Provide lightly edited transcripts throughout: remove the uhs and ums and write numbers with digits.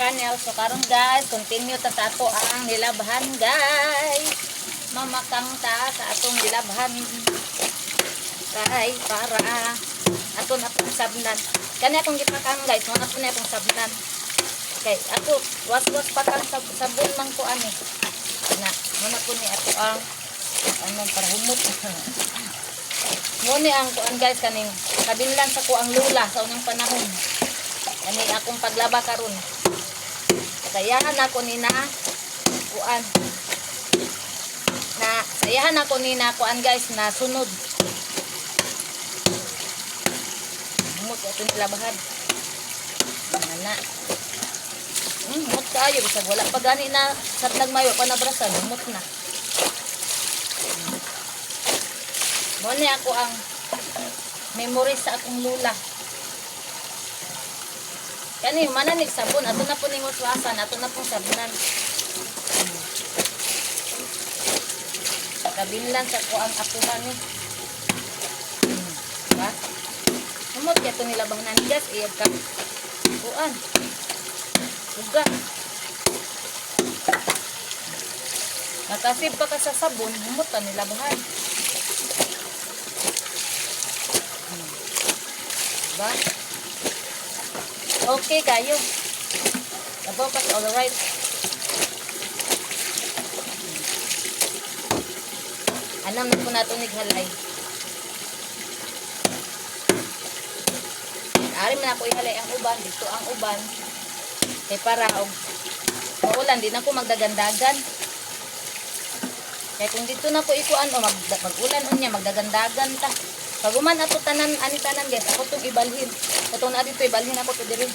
channel. So karon guys, continue ta sa ato ang nilabhan, guys. Mamakang ta sa atong nilabhan. Kay para ato na pong sabnan. Kani akong gipakang, guys, mo na po na akong sabnan. Kay ako was-was pa kang sabon man ko ani. Na, mo na po ni ato ang ano para humot. Mo ni ang kuan, guys, kaning kabinlan sa ko ang lula sa unang panahon. Kani akong paglaba karon. Sayahan ako ni na kuan. Na sayahan ako ni na kuan, guys, na sunod. Humot ato ni labahan. Na. Humot kaayo bisag wala pa gani na sa nagmayo pa na brasan, humot na. Mo ni ako ang memory sa akong lula. Kani humanan ni sabon, ato na po ning waswasan, ato na pong sabnan. Kabinlan sa ko ang apuhan ni. Ba? Humot kaya ito nilabahan ni, guys, iyag ka. Kuan. Uga. Nakasib pa ka sa sabon, humot ta nilabahan. Ba? Okay kayo. Abaw ka all right. Anam na po nato ni halay. Ari man ako ihalay ang uban, dito ang uban. Kay para og maulan di na ko magdagandagan. Kay kung dito na ko ikuan o mag-ulan unya magdagandagan ta. Pag uman ato tanan ani tanan, guys, ako tong ibalhin. Katong na dito ibalhin ako to diri.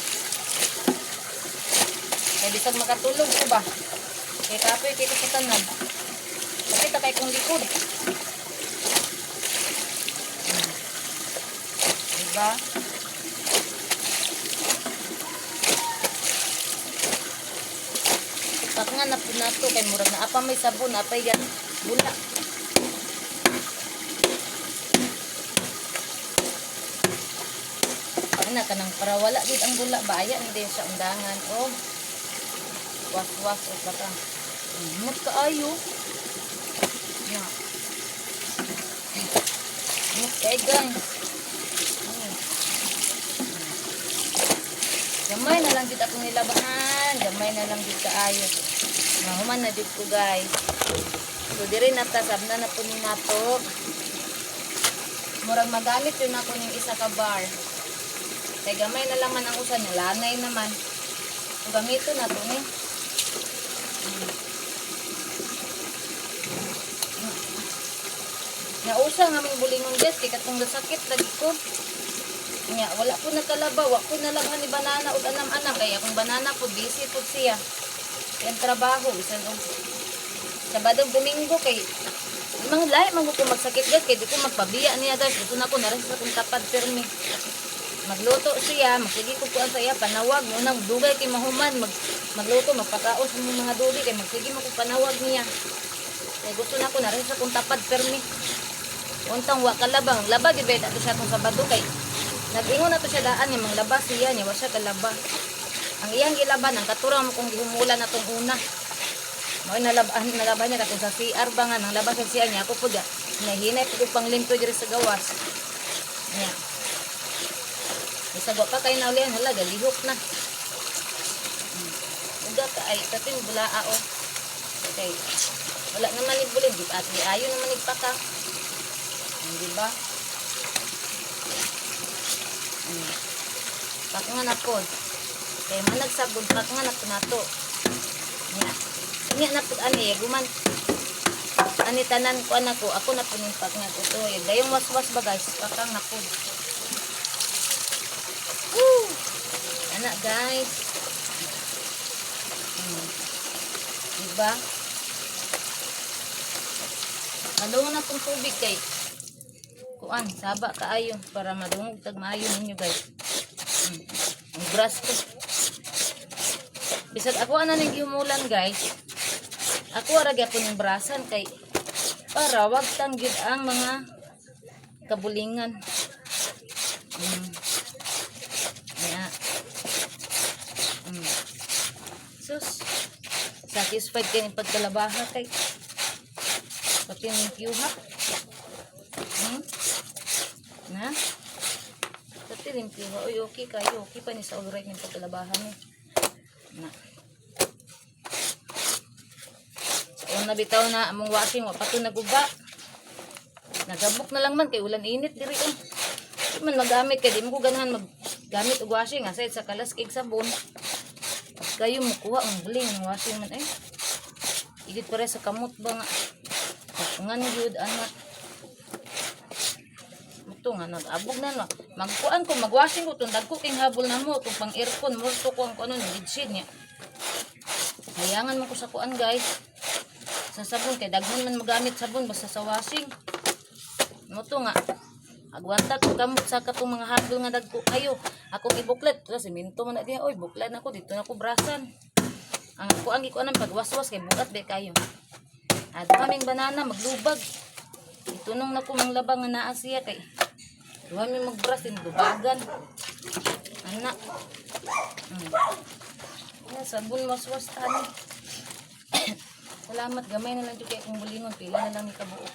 Kay bisag makatulog ko ba. Kay kapoy kay ko sa tanan. Sakit ta kay kong likod. Diba? Pak nga na po nato kay murag na apa may sabon, apay gan bula. Ana kanang para wala gid ang bula ba aya ni din sa undangan o was-was o baka. Humot kaayo. Na. Humot kay, guys. Gamay na lang jud akong nilabahan. Gamay na lang jud kaayo. Mahuman na jud ko, guys. So diri na ta sabna na po ni nato. Murag magamit yun ako ning isa ka bar. Kay gamay na lang man ang usa niya, lanay naman. So gamiton na to ni. Nausa nga mong bulingon, guys, kay katong nasakit lagi ko. Nya, wala po nakalaba, wa po nalabhan ni banana ug anam-anam kay akong banana po busy po siya. Kay ang trabaho bisan og Sabado ug Domingo kay mga lahi man ko magsakit, guys, kay di ko magpabiya niya, guys. Gusto na ko na rin sa akong tapad pirmi. Magluto siya, magsige ko kuan sa iya panawag mo nang dugay kay mahuman magluto magpakaos mo mga duli kay magsige mo ko panawag niya. Kay gusto na ko na rin sa akong tapad pirmi. Untang wa kalabang, laba gid ba ato siya tong Sabado kay nag-ingon na to siya daan nga manglaba siya niya wa siya kalaba. Ang iyang gilaban ang katurang mo kung gihumula na tong una. Mao nalaban nalaban niya katong sa CR ba nga nang labas sa CR niya ako pud nahinay pud ko panglimpyo diri sa gawas. Niya. Bisag wa pa kay naulian hala galihok na. Uga ka ay katin bulaa o. Okay. Wala naman ni bulin di at di ayo naman nagpaka. Di ba? Pak nga na po. Kay man nagsabon pak nga na po nato. Nya. Nya na po ani guman. Ani tanan ko anak ko, ako na po ning pak nga ko to. Dayong waswas ba, guys, pakang na po. Woo! Ana, guys. Diba? Madungog na tong tubig kay kuan, saba kaayo para madungog tag maayo ninyo, guys. Ang brush ko. Bisag ako ana ning gihumulan, guys. Ako ra gyapon ning brasan kay para wag tanggid ang mga kabulingan. Ya. Sus. Satisfied kay ning pagkalabaha kay pati ning kyuha. Na? Pati ning kyuha. Uy, okay kayo. Okay pa ni sa all right ning pagkalabaha ni. Na. Sa una bitaw na among washing wa pa to naguba. Nagabok na lang man kay ulan init diri eh. Di man magamit kay di mo ko ganahan maggamit og washing aside sa kalaskig sabon. Pag kayo mukuha ang buling ang washing man eh. Igit pare sa kamot ba nga. Pakungan gyud ana. Muto nga nag-abog na no. Magkuan ko magwashing ko tong dagko king habol na mo tong pang aircon multo ko ang kuno ni bedsheet niya. Hayangan mo ko sa kuan, guys. Sa sabon kay daghan man magamit sabon basta sa washing. Muto nga agwanta ko kamot sa katong mga habol nga dagko kayo. Akong ibuklat, sa simento man na diha oy, buklat na ko dito na ko brasan. Ang ako ang gikuan ang pagwaswas kay bugat be kayo. At kaming banana maglubag. Itunong na ko manglaba nga naa siya kay duha mi magbras din lubagan. Ana. Ya, sabon waswas tani. Salamat, gamay na lang jud kay akong bulingon, pila na lang ni kabuok.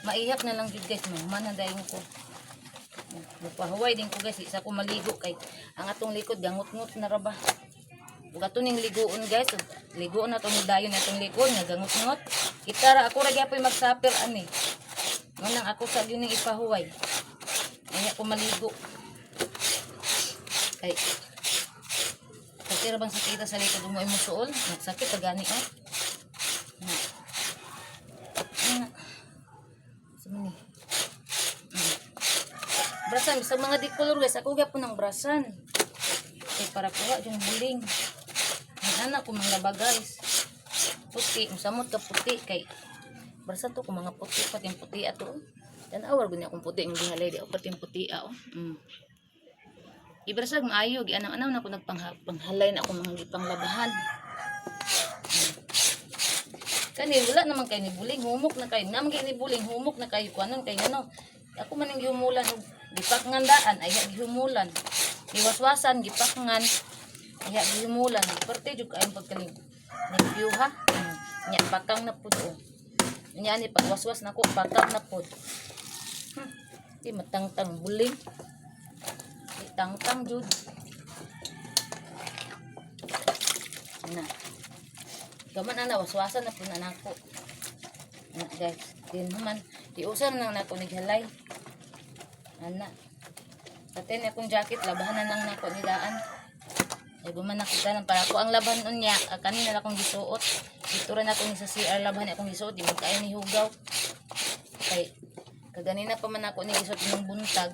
Maihap na lang jud, guys, mahuman na dayon ko. Mupahuway din ko, guys, isa ko maligo kay ang atong likod gangot-ngot na ra ba. Ug ato ning liguon, guys, ug liguon na tong dayon atong likod nga gangot-ngot. Kita ra ako ra gyapon magsapir ani. Munang ako sa gyud ning ipahuway. Ay ako maligo. Kay kasi ra bang sakita sa likod mo imo suol, nagsakit pa gani oh. Na. Na. Sa man ni. Brasan, sa mga di color, guys, ako gyapon ng brasan. Kay para kuha yung buling. Ang anak ko mga laba, guys. Puti, musamot ka puti kay brasan to ko mga puti pati yung puti ato. Tan-awar gud akong puti yung gihalay di ako pati yung puti ah, oh. Ibrasag maayo gianaw-anaw na ko nagpanghalay na ako mga gipanglabahan. Kani wala naman kay ni buling, humok na kayo. Naman kay ni buling, humok na kayo kuanon kay ano. Ako man ang gihumulan og gipakngan daan ay gihumulan. Giwaswasan gipakngan ay gihumulan. Parte jud kayong pagkaling. Limpyo ha. Nya pakang na pud oh. Nya ani pagwaswas nako pakang na pud. Di matangtang buling. Di tangtang jud. Na. Gaman ana waswasan na pud na nako. Na, guys, din naman diusan na nako nighalay. Ana. Pati na akong jacket labahan na lang nako nidaan. Ay guman nakita nang para ako ang laban unya, ah, kanina na akong gisuot. Dito rin ako ni sa CR laban akong gisuot, di man kaayo ni hugaw. Kay kaganina pa man ako ni gisuot ng buntag.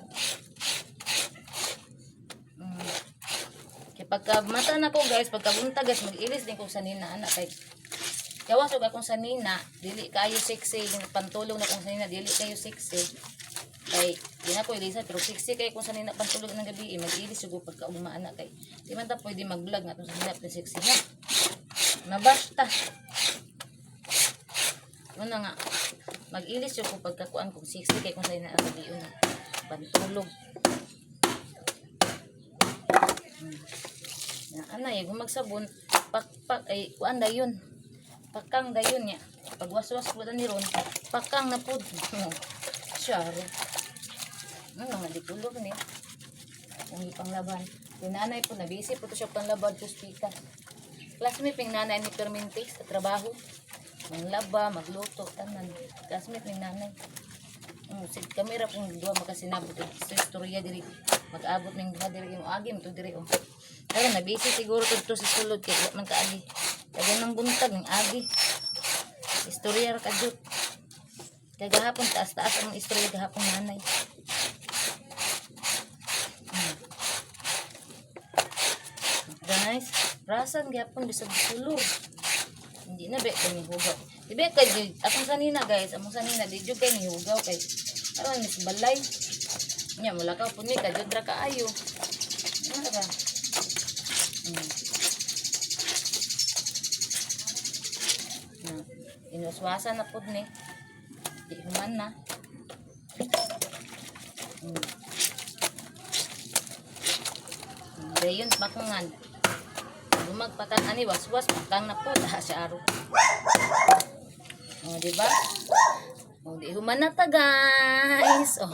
Kay pagka mata na ko, guys, pagka buntag, guys, mag-ilis din ko sa nina ana kay gawas og akong sanina, dili kayo sexy, yung pantulog na kong sanina, dili kayo sexy. Kay di na ko ilisa pero sexy kay kung sanina pantulog ng gabi, eh, mag-ilis jud ko pagka ugma ana kay di man ta pwede mag-vlog nga atong sanina pero sexy na. Mabasta. Una nga, mag-ilis jud ko pagkakuan kung sexy kay kung sanina ang gabi una pantulog. Na ana, eh, magsabon, pakpak ay kuan dayon. Pakang dayon niya. Pagwaswas po ni ron, pakang na pud. Syaro. Ano nga di kulog ni. Kung ipanglaban. Yung nanay po, nabisi po to siya panglabad to speaker. Classmate ng nanay ni Permente sa trabaho. Manglaba, magluto, tanan. Classmate ng nanay. Sig kamera kung duha makasinabot og sa istorya diri. Mag-abot ning duha diri yung agim to diri oh. Pero nabisi siguro to sa sulod kay wa man kaagi. Dagan ng buntag ning agi. Istorya ra kadyot. Kay gahapon taas-taas ang istorya gahapon nanay. Guys, rasan gihapon bisag sulod. Hindi na be kay nihugaw. Di be kay akong sanina, guys, among sanina di jud kay nihugaw kay aron mis balay. Nya mula ka pud ni kadyot ra kaayo. Ano ba? Na, inuswasan na pud ni. Di human na. Dayon pakungan. Lumagpatan ani waswas patang na po ta siya aro. O, di ba? O, di human na ta, guys. O,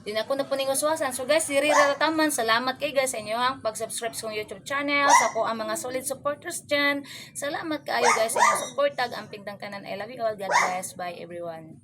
di na ko na po ning waswasan. So, guys, diri ra taman. Salamat kay guys sa inyo ang pag-subscribe sa akong YouTube channel. Sa ko ang mga solid supporters dyan. Salamat kaayo, guys, sa inyong support. Tag ang pingdang kanan. I love you all. God bless. Bye, everyone.